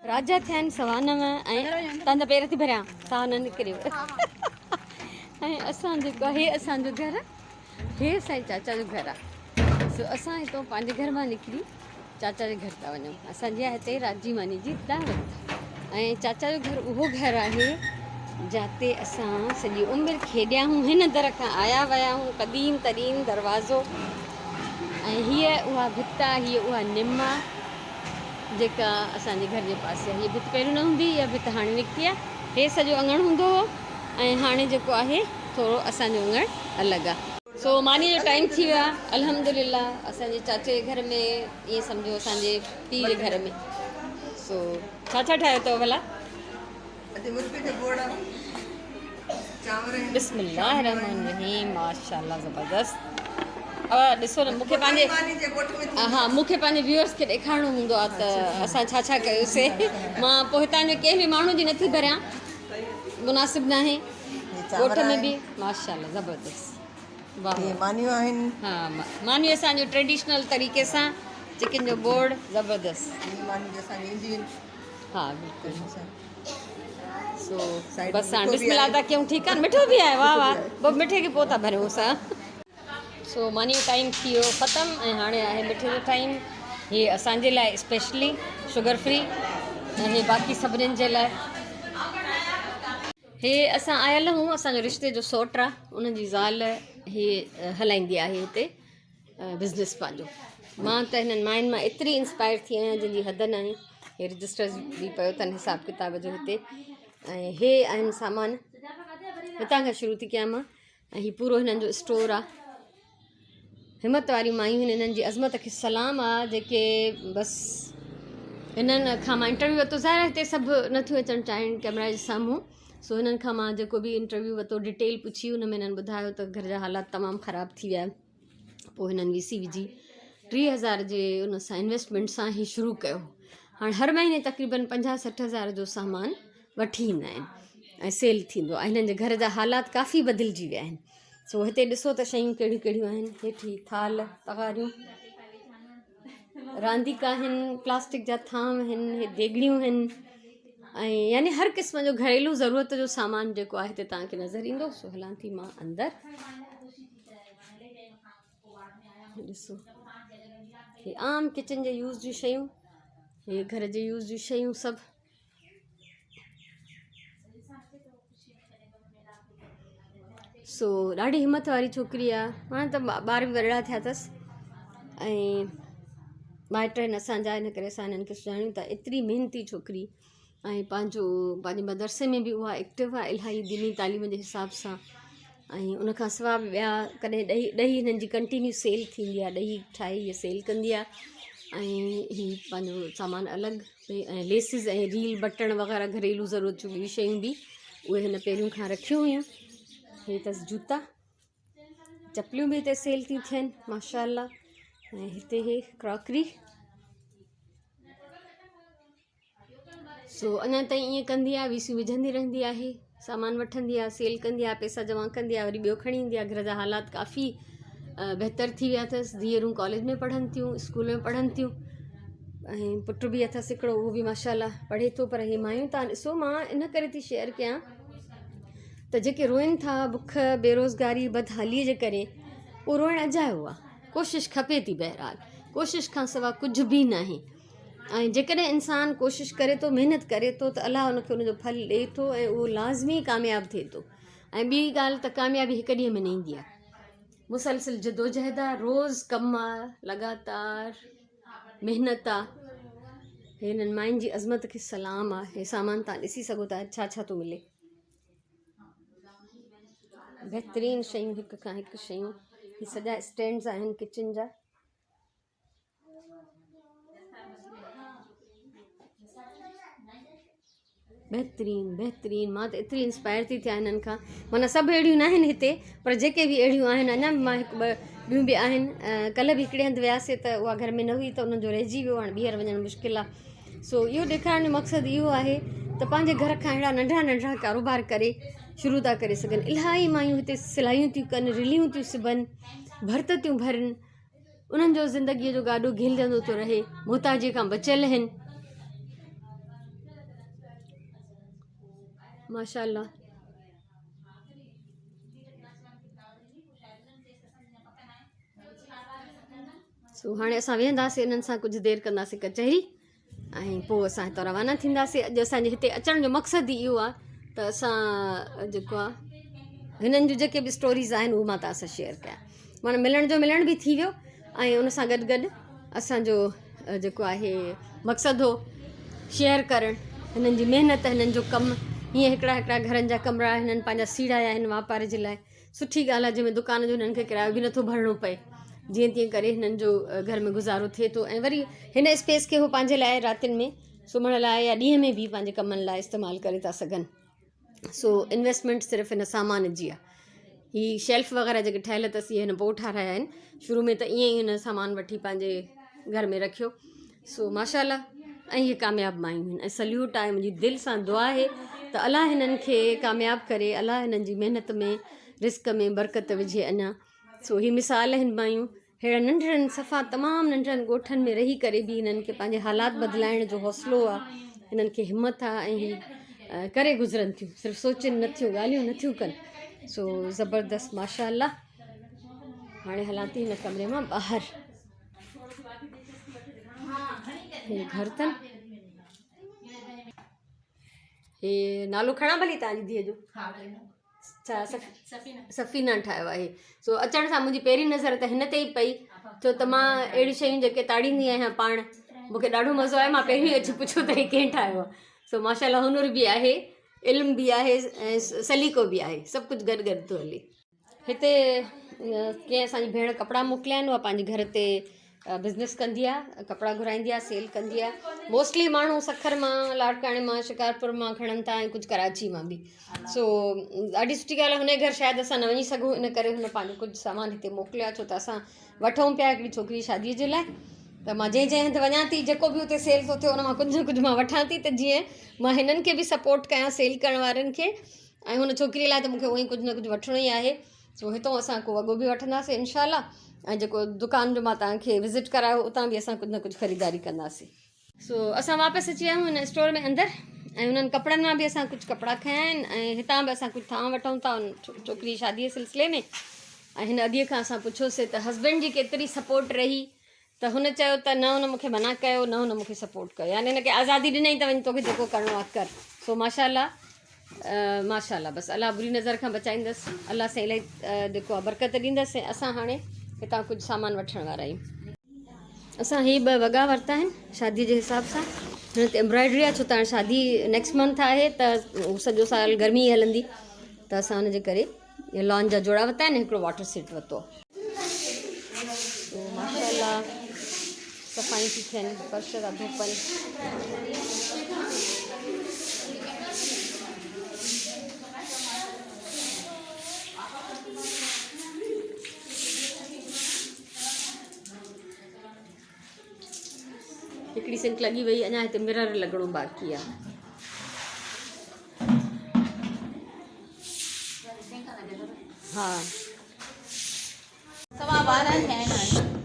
راجا ٿيا آهن 9.25 ۽ تان جا پير ٿي ڀريان ساهه نه نڪريو ۽ اسان جيڪو آهي اسان جو گهر هي اسان جي چاچا جو گهر آهي سو اسان هتو پنهنجي گهر مان نڪري چاچا جي گهر ٿا وڃون اسان جي هتي رات جي ماني جي دعوت ۽ چاچا جو گهر اهو گهر آهي جاتي اسان سڄي عمر کيڏيا هون هن در کان آيا ويا هون قديم ترين دروازو ۽ هيء اها ڀت آهي هيء اها نم آهي جيڪا اسان جي گهر جي پاسي آهي. هيء ڀت پهريون نه هوندي هئي، اها ڀت هاڻي نڪتي آهي. هي سڄو اڱڻ هوندو هو ۽ هاڻي جيڪو آهي ٿورو اسان جو اڱڻ الڳ آهي. سو مانيء جو ٽائيم ٿي ويو آهي. الحمدلله اسان جي چاچي جي گهر ۾ ائين سمجهو اسان جي پيء جي گهر ۾ سو ڇا ڇا ٺاهيو اٿو ڀلا؟ بسم الله الرحمن الرحيم ماشاءالله زبردست ڏسو نه مونکي پنهنجي ها مونکي پنهنجي ويورز کي ڏيکارڻو هوندو آهي ته اسان ڇا ڇا ڪيوسي مان پوء هتان جي ڪنهن به ماڻهو جي نٿي ڀريان مناسب ناهي ڳوٺ ۾ به ماشاءالله زبردست واهه مانيون آهن ها مانيون اسان جو ٽريڊيشنل طريقي سان چڪن جو ٻوڙ زبردست مانيون اسان جي اينديون ها بلڪل سو بس هاڻ بسم الله ٿا ڪيون ٺيڪ آهي مٺو به آهي واه واه پوء مٺي کي پوء ٿا ڀريون اسان سو ماني جو ٽائيم ٿي ويو ختم ۽ هاڻي آهي مٺي جو ٽائيم هي اسان جي لاء اسپيشلي شگر فري ۽ هي باقي سڀنين جي لاء هي اسان آيل هون اسان جو رشتي جو سوٽ آ ان جي زال هي هلائيندي آهي هتي بزنس پنهنجو مان ته هنن ماين مان ايتري انسپائر ٿي آهيان جنهن جي حد ناهي هي رجسٽر به پيو اٿن حساب ڪتاب جو هتي ۽ هي آهن سامان هتان کان شروع ٿي ڪيان مان ۽ هي پورو هنن جو اسٽور آ همت واريون مايون آهن هنن جي عظمت کي سلام آ جيڪي بس هنن کان مان انٽرويو ورتو ظاهر آهي هتي سڀ نٿيون اچڻ چاهين ڪيمرا جي سامهون سو هنن کان مان جيڪو به انٽرويو ورتو ڊيٽيل پڇي ان ۾ هنن ٻڌايو ته گهر جا حالات تمام خراب ٿي ويا پوء هنن وي سي وجهي 30,000 جي ان سان انويسٽمينٽ سان هي شروع ڪيو هاڻي هر مهيني تقريبن 50 60 هزار جو سامان وٺي ايندا آهن ۽ سيل ٿيندو آهي هنن جي گهر جا حالات ڪافي بدلجي ويا آهن سو هتي ڏسو ته شيون ڪهڙيون ڪهڙيون آهن هيٺ هي ٿال تغاريون رانديڪا آهن پلاسٽڪ جا ٿانو آهن هي ديڳڙيون آهن ۽ يعني هر قسم جو گهريلو ضرورت جو سامان جيڪو آهي هتي توهان کي نظر ايندو سو هلان ٿي مان اندر ڏسو هي عام ڪچن جي يوز جون شيون هي گهر جي يوز جون شيون سڀ سو ڏاڍي همت واري ڇوڪري آ هاڻي ته ٻار به وڏڙا ٿيا اٿس ۽ مائٽ آهن اسان جا ان ڪري اسان هنن کي سڃاڻيون ٿا ايتري محنتي ڇوڪري ۽ پنهنجو پنهنجي مدرسي ۾ به اها ايڪٽو آهي الاهي ديني تعليم جي حساب سان ۽ ان کان سواء به ٻيا ڪڏهن ڏهي ڏهي هنن جي ڪنٽينيو سيل ٿيندي آهي ڏهي ٺاهي هيء سيل ڪندي آهي ۽ هي پنهنجو سامان الڳ ۽ ليسز ۽ ريل بٽڻ وغيره گهريلو ضرورت جون ٻيون شيون به اهي هن پهريون کان رکيون هيون هي اٿس جوتا چپليون به هتي سيل ٿيون ٿين ماشاء الله ۽ هتي هي ڪراڪري سو اڃا تائين ائين ڪندي آهي ويسيون وجهندي رهندي آهي سامان وٺندي آهي سيل ڪندي آهي پئسا جمع ڪندي آهي وري ٻيو کڻي ايندي آهي گهر جا حالات ڪافي بهتر ٿي ويا اٿس ڌيئرون ڪاليج ۾ پڙهن ٿيون اسڪول ۾ پڙهن ٿيون ۽ پٽ به اٿس هڪڙو اهو به ماشاء الله پڙهي ٿو پر هي مايون تان ڏسو مان ان ڪري ٿي شيئر ڪيان ته جيڪي روئن ٿا بک بيروزگاري بدحالي جي ڪري اهو روئڻ اجايو آهي ڪوشش کپي ٿي بهرحال ڪوشش کان سوا ڪجهه به ناهي ۽ جيڪڏهن انسان ڪوشش ڪري ٿو محنت ڪري ٿو ته الله ان کي ان جو ڦل ڏئي ٿو ۽ اهو لازمي ڪامياب ٿئي ٿو ۽ ٻي ڳالهه ته ڪاميابي هڪ ڏينهن ۾ نه ايندي آهي مسلسل جدوجهد آهي روز ڪم آهي لڳاتار محنت آهي هنن ماين جي عظمت کي سلام آهي هي سامان تان ڏسي سگهو ٿا ڇا ڇا ٿو ملي بهترين شيون هڪ کان هڪ شيون هي سڄا اسٽينڊز آهن ڪچن جا بهترين بهترين مان ته ايتري انسپائر ٿي ٿيان هنن کان معنيٰ سڀ اهڙيون نه آهن هتي پر جيڪي به اهڙيون آهن اڃا به مان هڪ ٻه ٻيون به آهن ڪلهه به هڪڙي هنڌ وياسي ته اها گهر ۾ نه هئي ته انهن جو رهجي ويو هاڻي ٻيهر وڃڻ مشڪل آهي سو اهو ڏيکارڻ جو مقصد اهو آهي ته پنهنجي گهر کان اهڙا ننڍڙا ننڍڙا ڪاروبار ڪري شروع ٿا ڪري سگهن الاهي مايون هتي سلايون ٿيون ڪن رليون ٿيون سبن ڀرت ٿيون ڀرن انهن جو زندگيء جو گاڏو گهلجندو ٿو رهي، محتاجيء کان بچيل آهن. ماشاء الله. سو هاڻي اسان ويهنداسين انهن سان ڪجهه دير ڪنداسين ڪچهري ۽ پوء اسان هتان روانا ٿينداسين اڄ اسانجي هتي اچڻ جو مقصد ئي اهو آهي ته اسان جيڪو آهي هنن جون جيڪي به اسٽوريز آهن اهو مان توهان سان شيئر ڪيان معنيٰ ملڻ جو ملڻ به ٿي ويو ۽ ان سان گڏ گڏ اسانجو جيڪو آهي مقصد هو شيئر ڪرڻ هنن جي محنت هنن جو ڪم هيئن هڪڙا هڪڙا گهرن جا ڪمرا هنن پنهنجا سيڙايا آهن واپار جي لاء سٺي ڳالهه آهي جنهن ۾ دڪان جو هنن کي ڪرايو به نٿو ڀرڻو پئي جيئن تيئن ڪري هنن جو گهر ۾ گذارو ٿئي ٿو ۽ وري هن اسپيس کي هو پنهنجي لاء راتين ۾ سمهڻ لاء يا ڏينهن ۾ به پنهنجي ڪمن لاء استعمال ڪري ٿا سگهن سو انويسٽمينٽ صرف هن سامان جي آهي هي شيلف وغيره جيڪي ٺهيل اٿس اهي هن پوء ٺارايا آهن شروع ۾ ته ائين ئي هن سامان وٺي پنهنجي گهر ۾ رکيو سو ماشاء الله ۽ هي ڪامياب مايون آهن ۽ سليوٽ آهي منهنجي دل سان دعا آهي ته الله هنن کي ڪامياب ڪري الله هنن جي محنت ۾ رزق ۾ برڪت وجهي اڃا سو هي مثال آهن مايون ههڙن ننڍڙن صفا تمام ننڍڙن ڳوٺن ۾ رهي ڪري به هنن کي پنهنجي حالات بدلائڻ جو حوصلو آهي هنن کي همت آهي ۽ هي ڪري گذرن ٿيون صرف سوچن نٿيون ڳالهيون نٿيون ڪن سو زبردست ماشاء الله هاڻي هلان ٿي هن ڪمري مان ٻاهر هي گهر اٿن هي نالو کڻا ڀلي تان جي ڌيء جو ڇا سفينا ٺاهيو آهي سو اچڻ سان منهنجي پهرين نظر ته هن تي ئي پئي ڇو ته مان اهڙيون شيون جيڪي تاڙيندي آهيان پاڻ مونکي ڏاڍو مزو آيو مان پهرين اچي پڇيو ته هي ڪنهن ٺاهيو آهي سو ماشاء الله هنر به آهي علم به آهي ۽ سليقو به آهي سڀ ڪجهه گڏ گڏ ٿو هلي هتي ڪنهن اسان جي ڀيڻ ڪپڙا موڪليا آهن اها پنهنجي گهر تي بزنس ڪندي آهي ڪپڙا گهرائيندي آهي سيل ڪندي آهي موسٽلي ماڻهو سکر مان لاڙڪاڻي مان شڪارپور مان کڻن ٿا ۽ ڪجهه ڪراچي مان به سو ڏاڍي سٺي ڳالهه آهي هن جي گهر شايد اسان نه وڃي سگهون ان ڪري هن پنهنجو ڪجهه سامان هتي موڪليو آهي ڇو ته اسان وٺون پيا هڪڙي ڇوڪري جي شادي جي لاء ته مان جنهن جنهن هنڌ وڃان ٿي جيڪو به اتي سيل ٿو ٿئي ان مان ڪجهه نه ڪجهه مان وٺان ٿي ته جيئن مان هنن کي به سپورٽ ڪيان سيل ڪرڻ وارن کي ۽ هن ڇوڪريء لاء ته مون کي اونئن ئي ڪجهه نه ڪجهه وٺڻو ئي آهي سو هتون اسان ڪو وڳو به وٺنداسين انشاء الله ۽ جيڪو دڪان جو مان توهان کي وزٽ ڪرايو اتان به اسان ڪجهه نه ڪجهه خريداري ڪنداسين. سو اسان واپس اچي ويا آهيون هن اسٽور ۾ اندر ۽ انهن ڪپڙن مان به اسان ڪجهه ڪپڙا کنيا آهن ۽ هتان به اسان ڪجهه ٿانو وٺون ٿا ان ڇوڪري جي شادي جي سلسلي ۾ ۽ هن اديء کان اسان پڇيوسي ته هسبينڊ جي ڪيتري سپورٽ رهي ته هن چيو ته نه هن مون کي منع ڪيو نه هن مون کي سپورٽ ڪيو يعني هن کي آزادي ڏنائين ته وڃ توکي جيڪو ڪرڻو آهي ڪر سو ماشاء الله ماشاء الله بس الله بري نظر کان بچائيندس الله سائين الاهي جيڪو آهي برڪت ڏيندس ۽ اسان هاڻي هتان ڪجهه سامان وٺڻ وارا آهيون اسان هي ٻه وڳا ورتا آهن شادي جي حساب سان هن تي امبرائڊري آهي ڇو ته هاڻي شادي نيڪسٽ منٿ آهي ته سڄو سال گرمي ئي هلندي ته اسان ان جي ڪري لان جا جوڙا ورتا آهن هڪڙو واٽر سيٽ ورتو آهي ماشاء الله صفايون ٿي ٿين فرش ٿا ڌوپن هڪڙي سنڪ لڳي وئي اڃا هتي مرر لڳڻو باقي آهي ها 12:15 ٿيا آهن هاڻي.